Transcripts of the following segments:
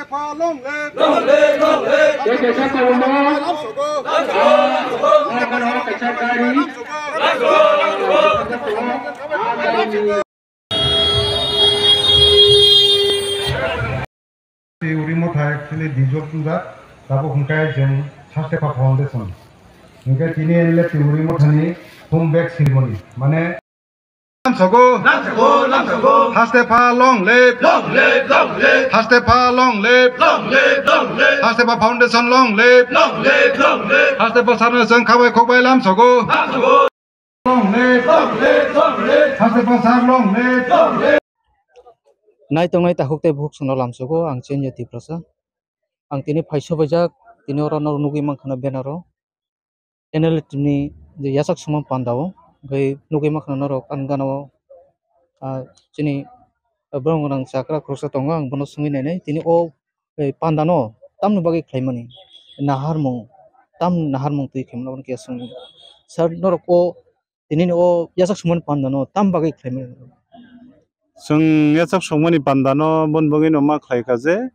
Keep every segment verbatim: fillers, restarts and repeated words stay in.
Long live! Long live! Long live! Long live! Kaisa gari. Uri motha actually dijok tubak, tabuk hwnkhe jeng Sastepha Foundation. Hwnkhe tini L F T Uri mothani home bag ceremony, mane Lamsogo. Lamsogo, lamsogo. Sastepha long live. Long live, long live. Sastepha long live. Long live, long live. Sastepha Foundation long live. Long live, long live. Sastepha Sarno chwng khabai khokbai lamsogo. Lamsogo. Long live, long live, long live. Sastepha Sar long live. Long live. Naitongnai takhuk tei bukhuk chwngno lamsogo, ang Chenjo Tiprasa. Ang tini phai sobaijak, tini oro norok nugwi mankha banner o. N L F T ni je yachak songmani panda o, hwnkhe nugwi mankha norok ani gana o, ah, chini, ah, borok rang chakra khoroksa tongo, ang bono swngwi nainai. Tini o, eh, panda no tamni bagwi khlaimani, naharmung, tam naharmung twi khaimani, abono khe swngwi. Sir, norok o tini o yachak songmani panda no tam bagwi khlaimani? Chwng yachak songmani panda no boni bagwi no ma khlai kha je,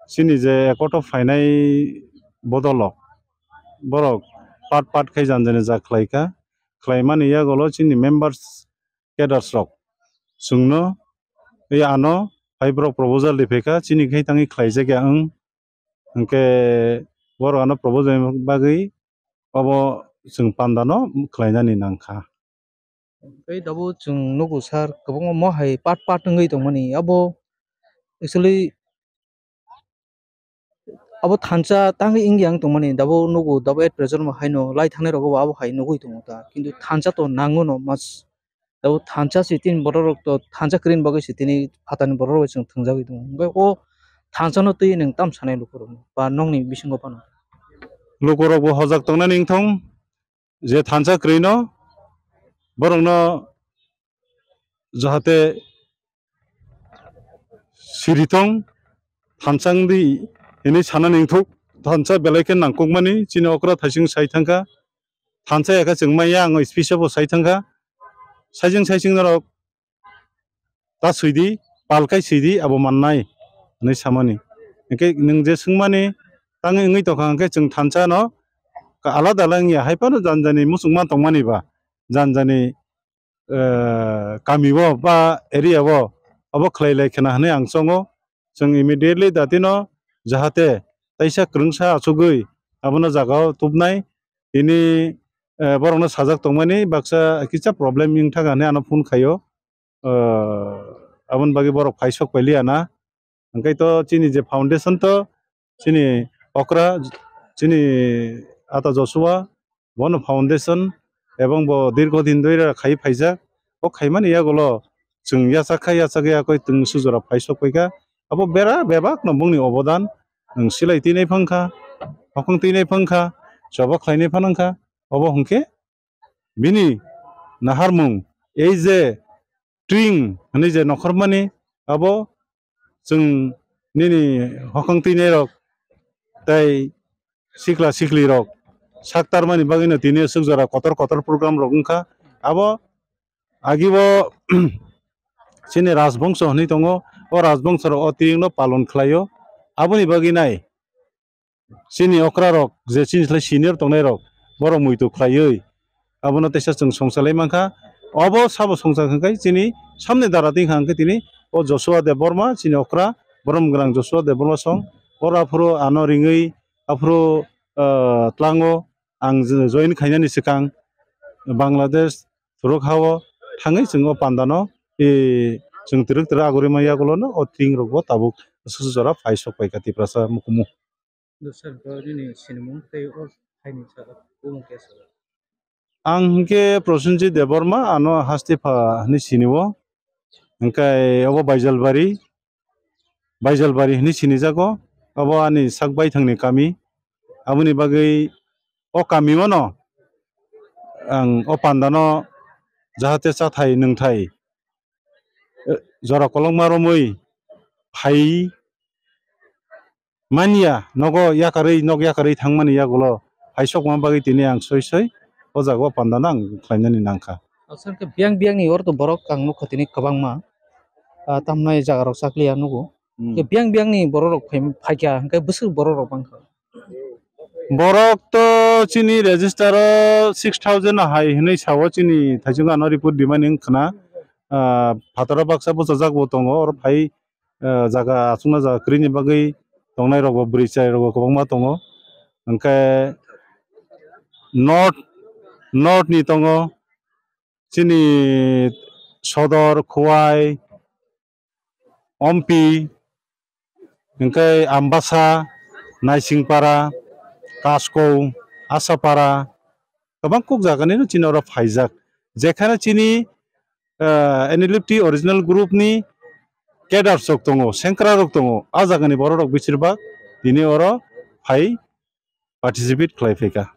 chini je ekoto phainai bodol o borok part part khai jani jani ja khlai kha, khlaimani yagulo chini members, cadres rok chwngno, ei ano phai borok proposal riphaikha, chini khai tangwi khlaijakya wng, hwnkhe borok ano proposal bagwi obo chwng panda no khlainani nangkha. Tei tabuk chwng nugo sir, kwbangma mo hai part part wngwi tongmani. Abo actually abo thansa tangwi wngya wng tongmani. Tabuk nugo, tabuk at present mo haino lai thangnai rogo bo abo hai nugwi tongo ta. Kintu thansa to nango no mas. Tabuk thansa si tini borok rok to thansa kwrwini bagwi si tini phatani borok rok bai chwng thwngjagwi tongo. Hwnkhe o thansa no twi nwng tam sanai lukurok no ba nokni bisingo phano? Lukurok bo hojak tongnani wngthong. Je thansa kwrwino borokno jahate sirithong, thansa wngdi hinwi sanani wngthok. Thansa belai khe nangkukmani, chini okra thaising sai thangkha, thansa yakha chwngmaya, ang o speech o bo sai thangkha, saising saising norok ta swidi, pal kai swidi, abo mannai hinwi samani. Hwnkhe nwng je swngmani tangwi wngwi tongkha, hwnkhe chwng thansa no alada alada wngya, hai phano jani jani muchungma tongmani ba, jani jani, eh, kami o ba area o obo khlai lai khna hinwi ang chongo. Chwng immediately datino jahate taisa kwrwngsa achugwi abono jaga o tubnai, tini, eh, borokno sajak tongmani baksa kisa problem wngthaka hinwi ano phone khaio. Ah, aboni bagwi borok phai sok pailiya na. Hwnkhe to chini je foundation to chini okra, chini ata Joshua, bono foundation ebong bo dirgho din dhoira khai phaijak. O khaimani yagulo chwng yachak kha, yachak ya koi twng sujora phai sok paikha. Abo bera bebak no bongni obodan, nwng silai twinai phangkha, hokhong twinai phangkha, choba khlainai phanangkha. Obo hwnkhe bini naharmung, ei je twing hinwi je nokhormani, abo chwng nini hokhong twinai rok tei sikla sikli rok sak tarmani bagwino tini aswk jora kotor kotor program rok wngkha. Abo agibo chini rajbongso hinwi tongo, o rajbongso rok o twing no palon khlaio. Aboni bagwi nai chini okra rok je chini slai senior tongnai rok, borok muitu khlaiwi abono teisa chwng songchalai mankha. Obo sabo songchar hwnkhe chini samni dara twi hwnkhe tini o Joshua Debbarma, chini okra, borom gwnang Joshua Debbarma song, oro aphuru ano ringwi aphuru, ah, tlango ang join khainani swkang Bangladesh thuruk hao thangwi chwng o pandano, e, chwng twrwk twrwk agurima yagulono o twing rokbo tabuk aswk jora phai sok paikha Tiprasa mukumu. Sir, bo nini sinimung tei o phaini sa bumung kesa? Ang hwnkhe Prosenjit Debbarma, ano Hastepha hinwi sinio. Hwnkhe obo Baijalbari, Baijalbari hinwi sinijago. Obo ani sak baithangni kami. Aboni bagwi o kami mano ang o pandano jahate chathai nwngthai, eh, jora kolokma romwi phai manya, nogo yakarwi, nok yakarwi thangmani yagulo phai sokma bagwi tini ang soi soi o jaga o pandano ang khlainani nangkha. Aswk khe biyang biyangni oro to borok ang nukha tini kwbangma, ah, tamnai jaga rok chakliya nugo. Hmm. Biyang biyang ni borok rok phai, phaikha, hwnkhe bwswk borok rok bangkha. Borok to chini register o six thousand hai hinwi sao chini thaisung ano report dimani wngkhna. Ah, phataro baksa bwchajak bo tongo, oro phai, ah, jaga aswkna jaga kwrwini bagwi tongnai rok bo bwrwi chwrai rok bo kwbangma tongo. Hwnkhe north, north ni tongo chini Sodor, Khowai, Ompi, hwnkhe Ambasa, Naisingpara, Kasko, Asapara, kwbang kuk jaganino chini oro phaijak. Jekhano chini, ah, N L F T original group ni cadres rok tongo, sengkra rok tongo, a jagani borok rok besirbak tini oro phai participate khlai phaikha.